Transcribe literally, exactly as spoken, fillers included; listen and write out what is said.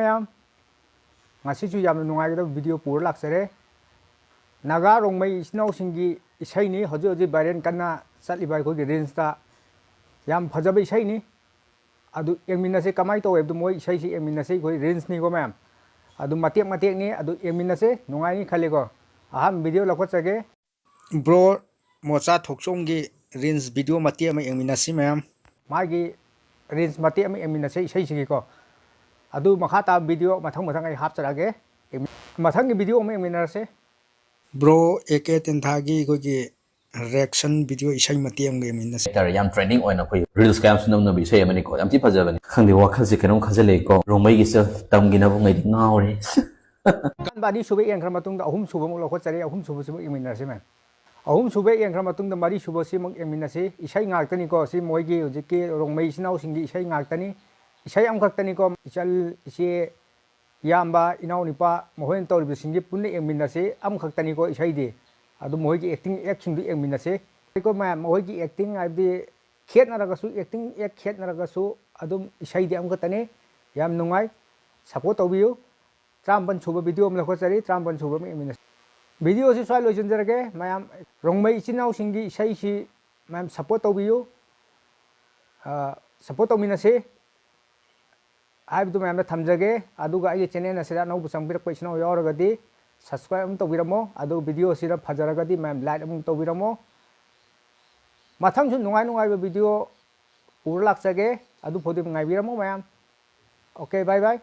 ꯃꯌꯥꯝ, ꯉꯁꯤꯁꯨ ꯌꯥꯝꯅ ꯅꯨꯡꯉꯥꯏꯒꯗꯕ ꯚꯤꯗꯤꯑꯣ ꯄꯨꯔ ꯂꯥꯛꯆꯔꯦ꯫ ꯅꯥꯒꯥ ꯔꯣꯡꯃꯩ ꯏꯆꯤꯟ ꯏꯅꯥꯎꯁꯤꯡꯒꯤ ꯏꯁꯩꯅꯤ, ꯍꯧꯖꯤꯛ ꯍꯧꯖꯤꯛ ꯚꯥꯏꯔꯦꯜ ꯀꯟꯅ ꯆꯠꯂꯤꯕ ꯑꯩꯈꯣꯏꯒꯤ ꯔꯤꯜꯁꯇ꯫ ꯌꯥꯝ ꯐꯖꯕ ꯏꯁꯩꯅꯤ꯫ ꯑꯗꯨ ꯌꯦꯡꯃꯤꯟꯅꯁꯦ, ꯀꯃꯥꯏꯅ ꯇꯧꯋꯦ ꯍꯥꯏꯕꯗꯨ ꯃꯣꯏ ꯏꯁꯩꯁꯤ ꯌꯦꯡꯃꯤꯟꯅꯁꯦ꯫ ꯑꯩꯈꯣꯏ ꯔꯤꯜꯁꯅꯤꯀꯣ ꯃꯌꯥꯝ, ꯑꯗꯨ ꯃꯇꯦꯛ ꯃꯇꯦꯛꯅꯤ, ꯑꯗꯨ ꯌꯦꯡꯃꯤꯟꯅꯁꯦ, ꯅꯨꯡꯉꯥꯏꯅꯤ ꯈꯜꯂꯤꯀꯣ꯫ ꯑꯍꯥꯟꯕ video ꯂꯧꯈꯠꯆꯒꯦ꯫ Bro mocha ꯊꯣꯛꯆꯣꯝꯒꯤ reels video ꯃꯇꯦꯛ ꯑꯃ ꯌꯦꯡꯃꯤꯟꯅꯁꯤ ꯃꯌꯥꯝ꯫ ꯃꯥꯒꯤ ꯔꯤꯜꯁ ꯃꯇꯦꯛ ꯑꯃ ꯌꯦꯡꯃꯤꯟꯅꯁꯦ ꯏꯁꯩꯁꯤꯒꯤꯀꯣ꯫ ꯑꯗꯨ ꯃꯈꯥ ꯇꯥꯕ ꯚꯤꯗꯤꯑꯣ ꯃꯊꯪ ꯃꯊꯪ ꯑꯩ ꯍꯥꯞꯆꯔꯛꯑꯒꯦ꯫ ꯃꯊꯪꯒꯤ ꯚꯤꯗꯤꯑꯣ ꯑꯃ ꯌꯦꯡꯃꯤꯟꯅꯔꯁꯦ꯫ ꯕ꯭ꯔꯣ ꯑꯦ ꯀꯦ ꯇꯦꯟꯊꯥꯒꯤ ꯑꯩꯈꯣꯏꯒꯤ ꯔꯤꯌꯦꯛꯁꯟ ꯚꯤꯗꯤꯑꯣ ꯏꯁꯩ ꯃꯇꯦꯛ ꯑꯃꯒ ꯌꯦꯡꯃꯤꯟꯅꯁꯦ꯫ ꯍꯥꯏꯇꯥꯔꯦ, ꯌꯥꯝ ꯇ꯭ꯔꯦꯟꯗꯤꯡ ꯑꯣꯏꯅ ꯑꯩꯈꯣꯏ ꯔꯤꯜꯁ ꯀꯌꯥꯝꯁꯨ ꯅꯝꯅꯕ ꯏꯁꯩ ꯑꯃꯅꯤꯀꯣ꯫ ꯌꯥꯝ ꯊꯤ ꯐꯖꯕꯅꯤ꯫ ꯈꯪꯗꯦ, ꯋꯥꯈꯜꯁꯦ ꯀꯩꯅꯣꯝ ꯈꯟꯖꯜꯂꯛꯏꯀꯣ꯫ ꯔꯣꯡꯃꯩꯒꯤ ꯁ꯭ꯇꯥꯏꯜ ꯇꯝꯈꯤꯅꯕ ꯉꯩꯗꯤ ꯉꯥꯎꯔꯦ꯫ ꯑꯍꯥꯟꯕ ꯑꯅꯤꯁꯨꯕ ꯌꯦꯡꯈ꯭ꯔ ꯃꯇꯨꯡꯗ ꯑꯍꯨꯝꯁꯨꯕ ꯑꯃꯨꯛ ꯂꯧꯈꯠꯆꯔꯤ꯫ ꯑꯍꯨꯝꯁꯨꯕꯁꯤꯃꯨꯛ ꯌꯦꯡꯃꯤꯟꯅꯔꯁꯤ ꯃꯌꯥꯝ꯫ ꯑꯍꯨꯝꯁꯨꯕ ꯌꯦꯡꯈ꯭ꯔ ꯃꯇꯨꯡꯗ ꯃꯔꯤꯁꯨꯕꯁꯤꯃꯨꯛ ꯌꯦꯡꯃꯤꯟꯅꯁꯤ꯫ ꯏꯁꯩ ꯉꯥꯛꯇꯅꯤꯀꯣ, ꯁꯤ ꯃꯣꯏꯒꯤ ꯍꯧꯖꯤꯛꯀꯤ ꯔꯣꯡꯃꯩ ꯏꯆꯤꯟ ꯏꯅꯥꯎꯁꯤꯡꯒꯤ ꯏꯁꯩ ꯉꯥꯛꯇꯅꯤ꯫ ꯏꯁꯩ ꯑꯃꯈꯛꯇꯅꯤꯀꯣ, ꯏꯆꯜ, ꯏꯆꯦ, ꯏꯌꯥꯝꯕ, ꯏꯅꯥꯎꯅꯨꯄꯥ ꯃꯈꯣꯏꯅ ꯇꯧꯔꯤꯕꯁꯤꯡꯁꯤ ꯄꯨꯟꯅ ꯌꯦꯡꯃꯤꯟꯅꯁꯤ꯫ ꯑꯃꯈꯛꯇꯅꯤꯀꯣ ꯏꯁꯩꯗꯤ꯫ ꯑꯗꯨ ꯃꯈꯣꯏꯒꯤ ꯑꯦꯛꯇꯤꯡ, ꯑꯦꯛꯁꯤꯡꯗꯨ ꯌꯦꯡꯃꯤꯟꯅꯁꯤ꯫ ꯑꯩꯈꯣꯏ ꯃꯌꯥꯝ ꯃꯈꯣꯏꯒꯤ ꯑꯦꯛꯇꯤꯡ ꯍꯥꯏꯕꯗꯤ ꯈꯦꯠꯅꯔꯒꯁꯨ, ꯑꯦꯛꯇꯤꯡ ꯑꯦꯛ ꯈꯦꯠꯅꯔꯒꯁꯨ ꯑꯗꯨꯝ ꯏꯁꯩꯗꯤ ꯑꯃꯈꯛꯇꯅꯤ꯫ ꯌꯥꯝ ꯅꯨꯡꯉꯥꯏ꯫ ꯁꯞꯄꯣꯔꯠ ꯇꯧꯕꯤꯌꯨ꯫ ꯇꯔꯥꯃꯥꯄꯟ ꯁꯨꯕ ꯚꯤꯗꯤꯑꯣ ꯑꯃ ꯂꯧꯈꯠꯆꯔꯤ, ꯇꯔꯥꯃꯥꯄꯟ ꯁꯨꯕ ꯑꯃ ꯌꯦꯡꯃꯤꯟꯅꯁꯤ꯫ ꯚꯤꯗꯤꯑꯣꯁꯤ ꯁ꯭ꯋꯥꯏ ꯂꯣꯏꯁꯤꯟꯖꯔꯒꯦ꯫ ꯃꯌꯥꯝ ꯔꯣꯡꯃꯩ ꯏꯆꯤꯟ ꯏꯅꯥꯎꯁꯤꯡꯒꯤ ꯏꯁꯩꯁꯤ ꯃꯌꯥꯝ ꯁꯞꯄꯣꯔꯠ ꯇꯧꯕꯤꯌꯨ꯫ ꯑ, ꯁꯞꯄꯣꯔꯠ ꯇꯧꯃꯤꯟꯅꯁꯤ ꯍꯥꯏꯕꯗꯨ ꯃꯌꯥꯝꯗ ꯊꯝꯖꯒꯦ꯫ ꯑꯗꯨꯒ ꯑꯩꯒꯤ ꯆꯦꯅꯦꯜ ꯑꯁꯤꯗ ꯑꯅꯧꯕ ꯆꯪꯕꯤꯔꯛꯄ ꯏꯆꯤꯟ ꯏꯅꯥꯎ ꯌꯥꯎꯔꯒꯗꯤ ꯁꯕꯁꯀ꯭ꯔꯥꯏꯕ ꯑꯃ ꯇꯧꯕꯤꯔꯝꯃꯣ꯫ ꯑꯗꯨꯒ ꯚꯤꯗꯤꯑꯣꯁꯤꯗ ꯐꯖꯔꯒꯗꯤ ꯃꯌꯥꯝ ꯂꯥꯏꯛ ꯑꯃ ꯇꯧꯕꯤꯔꯝꯃꯣ꯫ ꯃꯊꯪꯁꯨ ꯅꯨꯡꯉꯥꯏ ꯅꯨꯡꯉꯥꯏꯕ ꯚꯤꯗꯤꯑꯣ ꯄꯨꯔ ꯂꯥꯛꯆꯒꯦ꯫ ꯑꯗꯨ ꯐꯥꯎꯗꯤ ꯉꯥꯏꯕꯤꯔꯝꯃꯣ ꯃꯌꯥꯝ꯫ ꯑꯣꯀꯦ, ꯕꯥꯏ ꯕꯥꯏ꯫